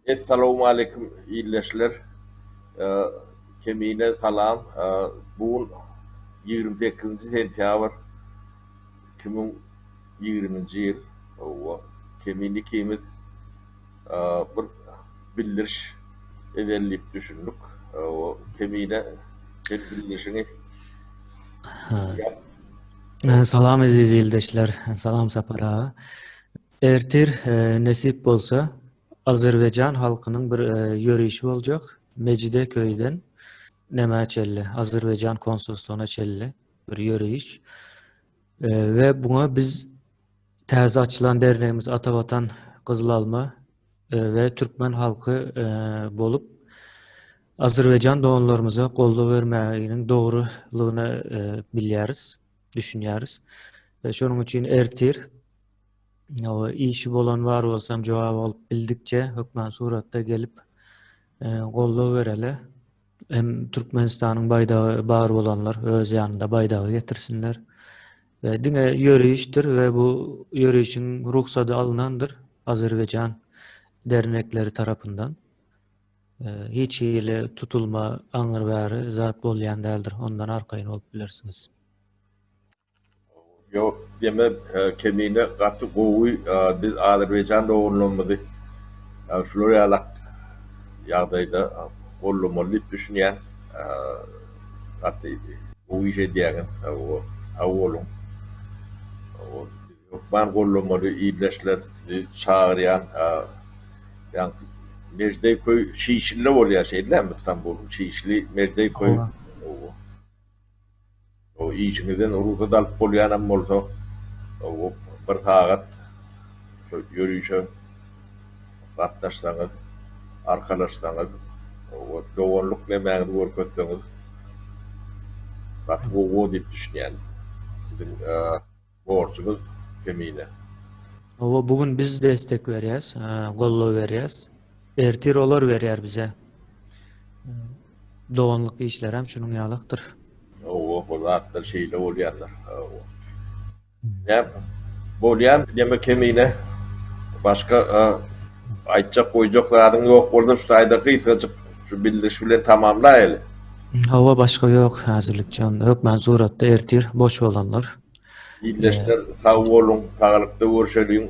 Essalawmaleýkim ildeşler. Kemine salam. Bu gün 28-nji sentýabr 2020-nji ýyl. Hawa, Kemine ikimiz bir bildiriş edeli diýip düşündik. Hawa, Kemine sen bildirişiňi ýap. Salam eziz ildeşler. Salam Sapar aga. Ertir nesip bolsa Azerbaýjan halkynyň bir ýörişi boljak. Mejideköýden nämä çenli, Azerbaýjan konsulstwyna çenli bir ýöriş. We buňa biz täze açylan dernegimiz Ata Watan Gyzyl Alma we türkmen halky bolup Azerbaýjan doganlarymyza goldaw bermäginiň dogrulygyny bilýäris, düşünýäris. Şonuň üçin ertir işi bolan bar bolsam jogap alyp bildikçe hökman suratda gelip goldaw bereli. Hem Türkmenistanyň baýdagy bar bolanlar öz ýanynda baýdagy getirsinler. We diňe ýörişdir we bu ýörişiň rugsady alynandyr Azerbaýjan dernekleri tarapyndan. Hiç hili tutulma aňyr bäri zat bolýan däldir. Ondan arkaýyn bolup bilersiňiz. Ýok deme Kemine gaty gowy biz Azerbaýjan doganlarymyzy şular ýalak ýagdaýda gollamaly diýip düşünýän gaty gowy iş edýäňiz sag boluň hökman gollamaly ildeşler sizi çagyrýan ýaňky Mejdeýköý Şişlide bolýar şeýdilemi Istanbulyň Şişli Mejdeýköý. O işiňizden rugsat alyp bolýanam bolsa, o bir sagat şu ýörişe gatnaşsaňyz, arkalaşsaňyz, o doganlyk nemäňizi görkezseňiz gaty gowy bolar diýip düşünýän. Biziň borjumyz kemine. Hawa bu gün biz destek berýäs, goldaw berýäs. Ertir olar berýär bize. Doganlyk işlerem şunuň ýalakdyr. Hawa bu zatlar şeýle bolýandyr. Hawa. Näme bolýan neme kemine başga aýtjak goýjak zadyň ýok bolsa şu taýda gysgajyk şu bildiriş bilen tamamlaýaly. Hawa başga ýok häzirlikçe onda hökman suratda ertir boş bolanlar. Ildeşler sag boluň saglykda görşeliň.